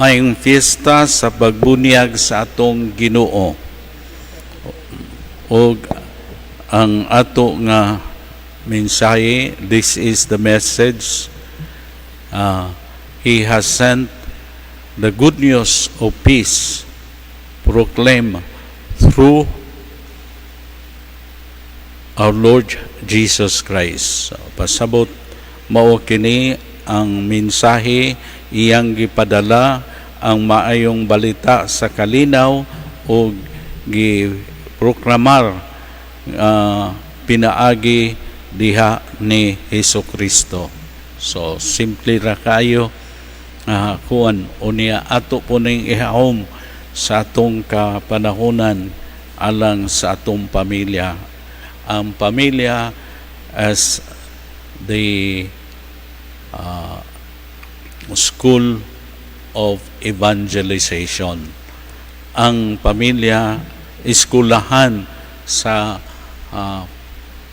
Maayong fiesta sa pagbunyag sa atong Ginoo. Og ang ato nga mensahe, this is the message. He has sent the good news of peace proclaimed through our Lord Jesus Christ. So, pasabot mao kini ang mensahe, iyang gipadala ang maayong balita sa kalinaw o giproklamar pinaagi diha ni Hesus Kristo. So simple ra kayo kuan. Unya ato po ning ihahom sa atong kapanahonan alang sa atong pamilya. Ang pamilya as the school of evangelization. Ang pamilya, eskulahan sa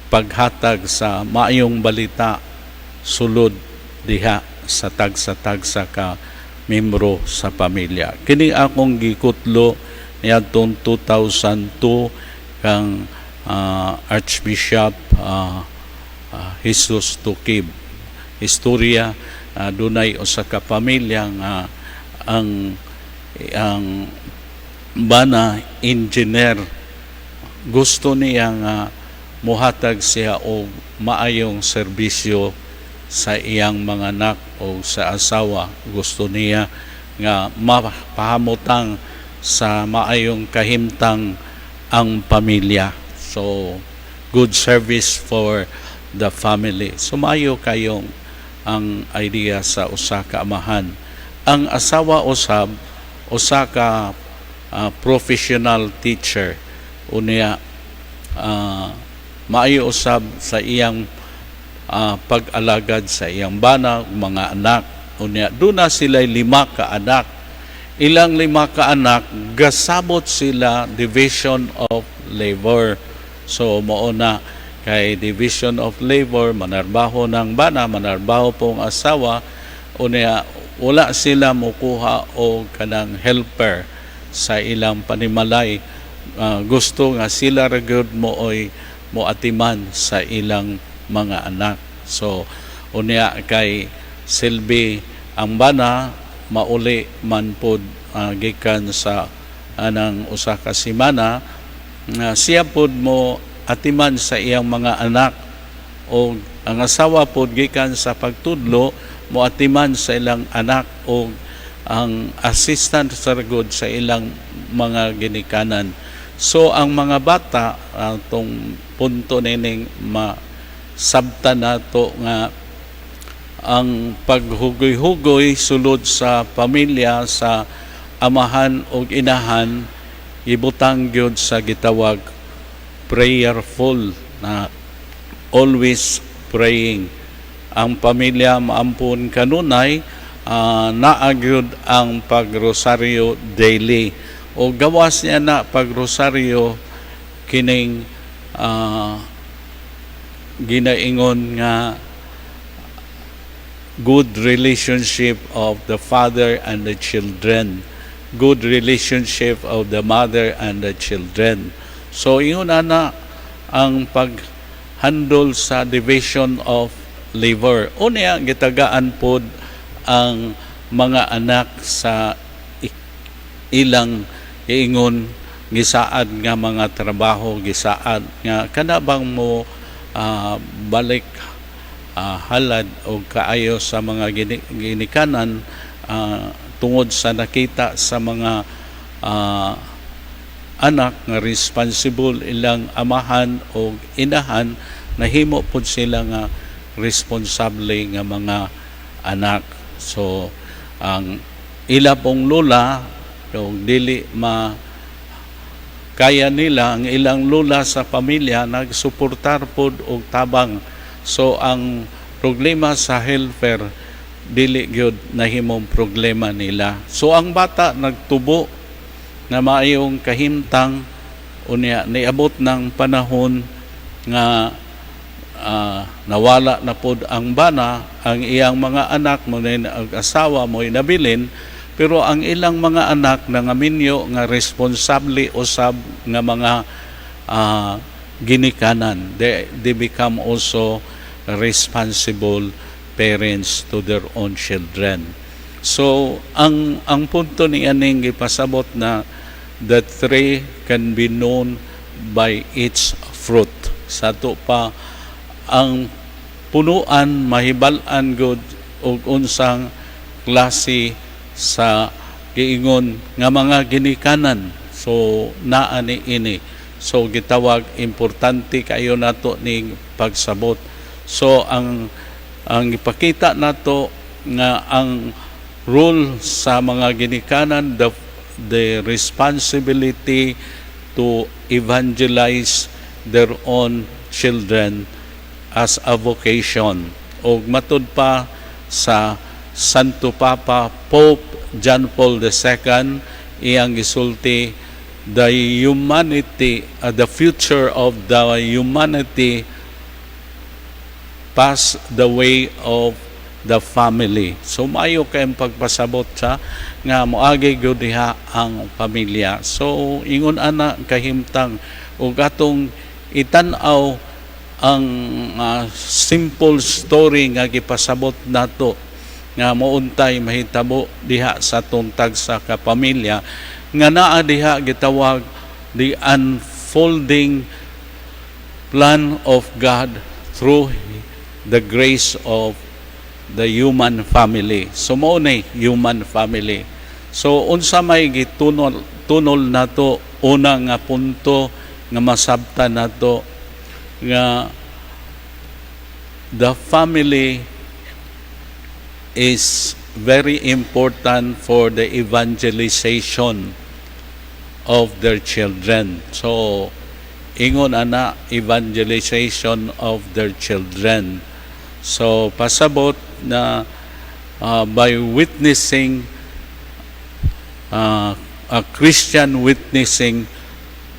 paghatag sa maayong balita sulod diha sa tagsa-tagsa ka membro sa pamilya. Kini akong gikutlo niadtong 2002 kang Archbishop Jesus Tuquib. Istorya, dunay usa ka pamilya nga ang bana engineer. Gusto niya nga muhatag siya og maayong serbisyo sa iyang mga anak o sa asawa. Gusto niya nga mapahamutang sa maayong kahimtang ang pamilya. So good service for the family. So maayo kayong ang idea sa usa ka amahan. Ang asawa usab usa ka professional teacher. Unya maayo usab sa iyang pag-alagad sa iyang bana ug mga anak. Unya duna sila lima ka anak. Ilang lima ka anak, gasabot sila division of labor. So mao na kay division of labor, manarbaho ng bana, manarbaho pong asawa. Unya wala sila mukuha og kanang helper sa ilang panimalay. Gusto nga sila ra gyud mooy moatiman sa ilang mga anak. So unya kay silbi ang bana, mauli man pod gikan sa anang usa ka semana nga siya pod mo atiman sa iyang mga anak, o ang asawa pod gikan sa pagtudlo moatiman sa ilang anak, o ang assistant sa gud sa ilang mga ginikanan. So ang mga bata, atong punto nining masabta nato nga ang paghugoy-hugoy sulod sa pamilya sa amahan o inahan, ibutang gyud sa gitawag prayerful na always praying. Ang pamilya maampon kanunay, naa gyud ang pagrosaryo daily, o gawas niya na pagrosaryo, kining ginaingon nga good relationship of the father and the children, good relationship of the mother and the children. So ingon ana ang paghandle sa division of labor. Unya gitagaan pod ang mga anak sa ilang iingon gisaad nga mga trabaho, gisaad nga kana bang mo balik halad o kaayo sa mga ginikanan, tungod sa nakita sa mga anak nga responsible ilang amahan o inahan, nahimo pod sila nga responsable nga mga anak. So ang ila pong lola, kung dili ma kaya nila ang ilang lola sa pamilya, nagsuportar pod og tabang. So ang problema sa helper dili gyud nahimong problema nila. So ang bata nagtubo nga maayong kahimtang. Unya niabot ng panahon nga nawala na pod ang bana, ang iyang mga anak mo na ang asawa mo nabilin. Pero ang ilang mga anak nangaminyo nga responsable usab nga mga ginikanan. They become also responsible parents to their own children. So, ang punto ni aning gipasabot na the tree can be known by its fruit. Sa ato pa, ang punuan mahibal-an gud og unsang klase sa giingon nga mga ginikanan. So naa ni ini. So gitawag importante kayo nato ning pagsabot. So ang ipakita nato nga ang role sa mga ginikanan, the responsibility to evangelize their own children as a vocation. Og matud pa sa Santo Papa Pope John Paul II, iyang gisulti, the humanity, the future of the humanity pass the way of the family. So maayo kay pagpasabot sa nga moagi gyud diha ang pamilya. So ingon ana kahimtang ug atong itan-aw ang simple story nga gipasabot nato nga moontay mahitabo diha sa atong tagsa ka pamilya nga naa diha gitawag the unfolding plan of God through the grace of the human family. So mao ni human family. So unsa may gitunol tunol nato? Una nga punto nga masabtan nato nga the family is very important for the evangelization of their children. So ingon ana, evangelization of their children. So pasabot na by witnessing, a Christian witnessing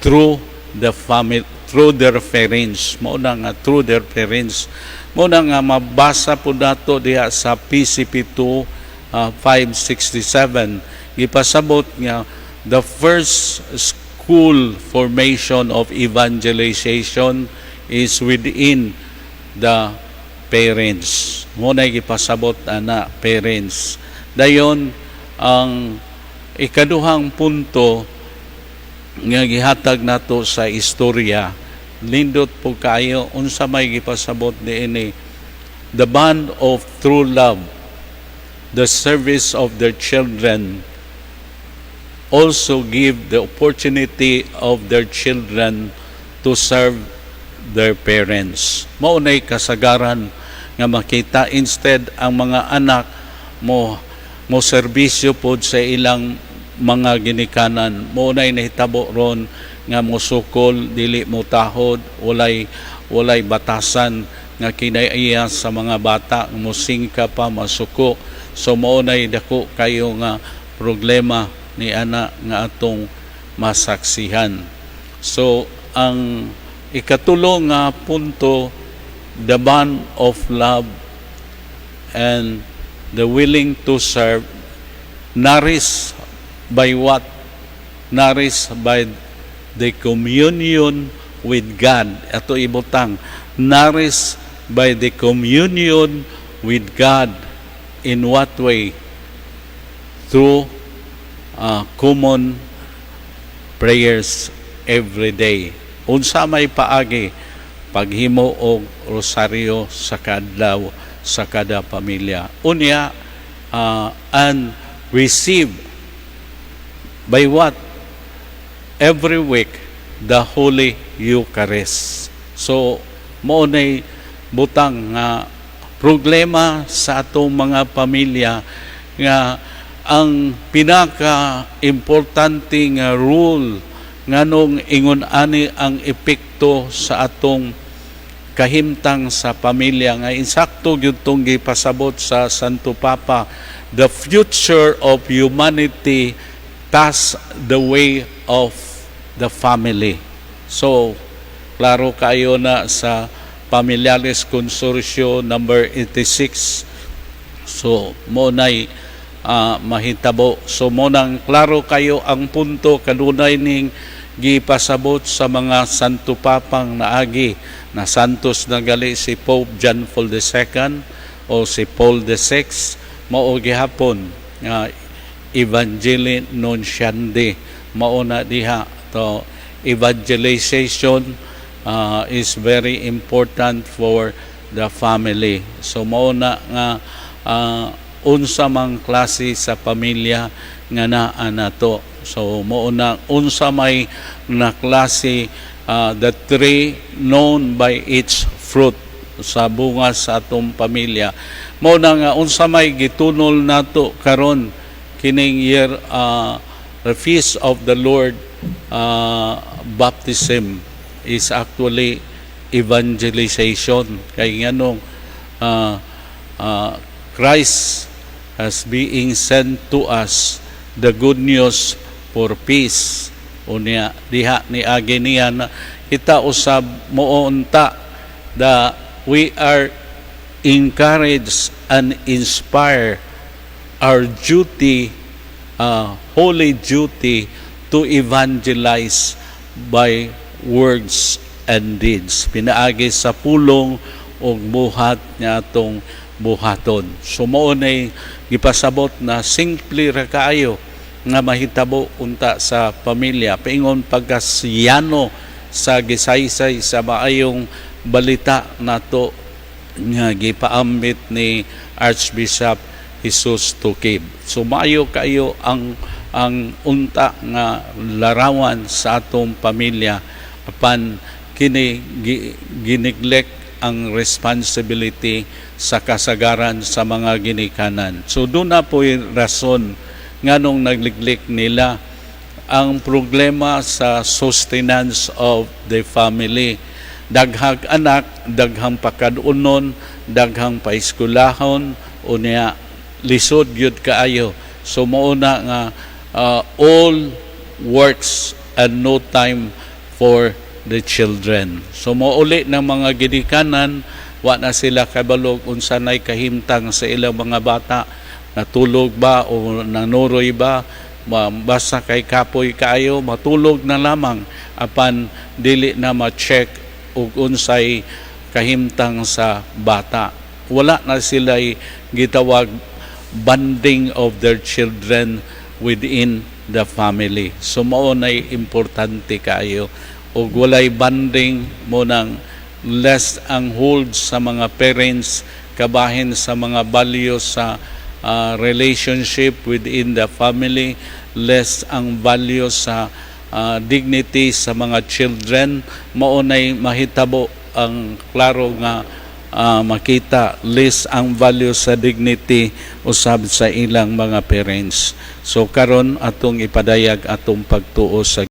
through the family, through their parents. Mao na nga through their parents. Mao na nga mabasa po nato diha sa PCP 2 567, gipasabot nga the first school formation of evangelization is within the parents. Mao na gipasabot ana, parents. Dayon ang ikaduhang punto nga gihatag nato sa istorya, nindot po kayo unsa may gipasabot niini: the bond of true love, the service of their children, also give the opportunity of their children to serve their parents. Mao nay kasagaran nga makita, instead ang mga anak mo mo serbisyo pod sa ilang mga ginikanan. Mao nay nahitabo ron nga mosukol, dili mo tahod, walay batasan nga kinaiya sa mga bata, musingka pa, masuko. So mao nay dako kayo nga problema ni ana nga atong masaksihan. So ang ikatulo nga punto, the bond of love and the willing to serve, nourished by what? Nourished by the communion with God. Ato ibutang, nourished by the communion with God. In what way? Through common prayers every day. Unsa may paagi? Paghimo og rosaryo sa kadlaw sa kada pamilya. Unya, and receive by what? Every week, the Holy Eucharist. So mao nay butang nga problema sa atong mga pamilya nga ang pinaka-importante nga rule nganong ingon ani ang epekto sa atong kahimtang sa pamilya nga insakto gyud tong gipasabot sa Santo Papa, the future of humanity pass the way of the family. So klaro kayo na sa Familiaris Consortio number 86. So mo nay mahitabo. So mao nang klaro kayo ang punto kanunay ning gipasabot sa mga Santo Papang naagi na santos na gali si Pope John Paul II o si Paul VI, mao gihapon nga Evangelii Nuntiandi. Mao na diha to, evangelization is very important for the family. So mao na nga unsa mang klase sa pamilya nga naa nato. So mao na unsa may na klase, the tree known by its fruit, sa bunga sa atong pamilya. Mao na nga unsa may gitunol nato karon kining year, the feast of the Lord, baptism is actually evangelization, kay nganong Christ has being sent to us the good news for peace. Unya diha ni agi niya na kita usab mounta the we are encouraged and inspire our duty, holy duty to evangelize by words and deeds, pinaagi sa pulong ug buhat nga atong buhaton. So mao nay gipasabot na simple ra kaayo nga mahitabo unta sa pamilya paingon pagkasiyano sa gisaysay sa maayong balita nato nga gipaambit ni Archbishop Jesus Tuquib. So maayo kayo ang unta nga larawan sa atong pamilya, apan kini gineglect ang responsibility sa kasagaran sa mga ginikanan. So duna po'y rason nganong nagliglik nila, ang problema sa sustenance of the family. Daghang anak, daghang pakadunon, daghang paeskwelahon, unya lisod gyud kaayo. So mao na nga all works and no time for the children. So mouli ng mga ginikanan, wa na sila kabalog unsa nay kahimtang sa ilang mga bata, natulog ba o nanuroy ba, basta kay kapoy kaayo, matulog na lamang, apan dili na ma-check ug unsay kahimtang sa bata. Wala na sila gitawag bonding of their children within the family. So mao nay importante kaayo. Ug walay bonding, mao nang less ang hold sa mga parents kabahin sa mga values sa relationship within the family, less ang value sa dignity sa mga children. Mao nay mahitabo ang klaro nga makita, less ang value sa dignity usab sa ilang mga parents. So karon atong ipadayag atong pagtuo sa